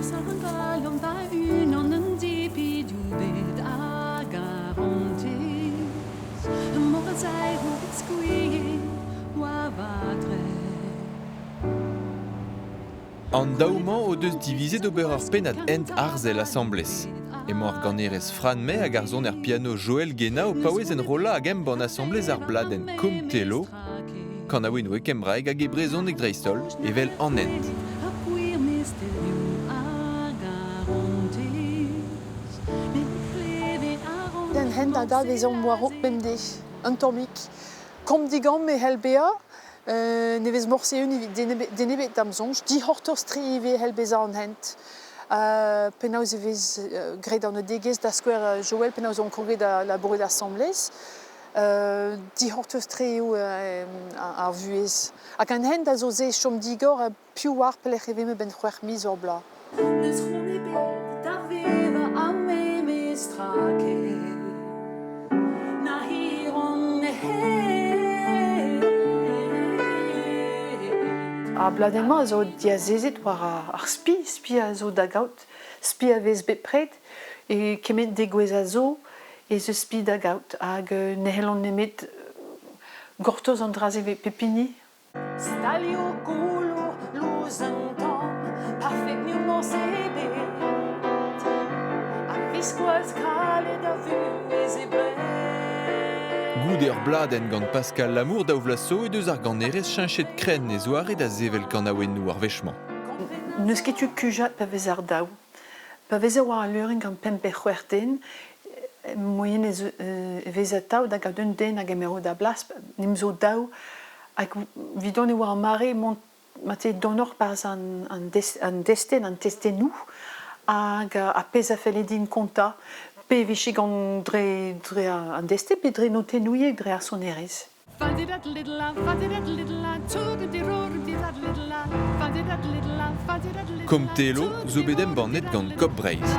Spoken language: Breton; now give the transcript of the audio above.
An daou-mañ o deus divizet ober ur pennad hent arzel asambles. Emañ ar ganerez Fran May hag ar soner piano Joël Guéna o paouez enrollañ hag embann asambles ar bladenn Komtelo, kanaouennoù e kembraeg hag e brezhoneg dreist-holl, evel An hent. An hent a dalvez omp war-raok bemdez, un tammig. Komp digamm e c'hell bezañ, ne vez morse un evit den ebet da'm soñj. Dic'hortoz-tre ivez e c'hell bezañ an hent. Penaos e vez graet an degouezh, da skouer Joël, penaos on kroget da labourat asambles. Dic'hortoz-tre eo ar vuhez. Hag an hent a zo se chom digor ha piv oar pelec'h e vez 'benn c'hwec'h miz ur bloaz. N'eus c'hoant ebet da vevañ ar memes tra ken. Na hir on Ar bladenn-mañ a zo diazezet war ar spi, spi a zo da gaout, spi a vez bepred e kement degouezh a zo ez eus spi da gaout hag ne c'hellont nemet gortoz an dra-se pep hini. Stalioù gouloù lous un tamm, parfet n'eo morse ebet. A-viskoazh kalet a vuhez e Breizh. Goude ur bladenn gant Pascal Lamour daou vloaz zo he deus ar ganerez cheñchet krenn e zoare da sevel kanaouennoù ar wech-mañ. N'eus ket tu kuzhat pa vez ar daou. Pa vezer war al leurenn gant pemp pe c'hwec'h den, moaien ez e vez atav da gaout un den a gemero da blas, n'em zo daou. Hag evidon e oa ar mare mont marteze donoc'h 'barzh an an destenn, an testennoù, hag ar pezh a felle din kontañ, pe e vije gant dre dre an destenn pe dre notennoù dre ar sonerezh. Komtelo zo bet embannet gant Kop Breizh.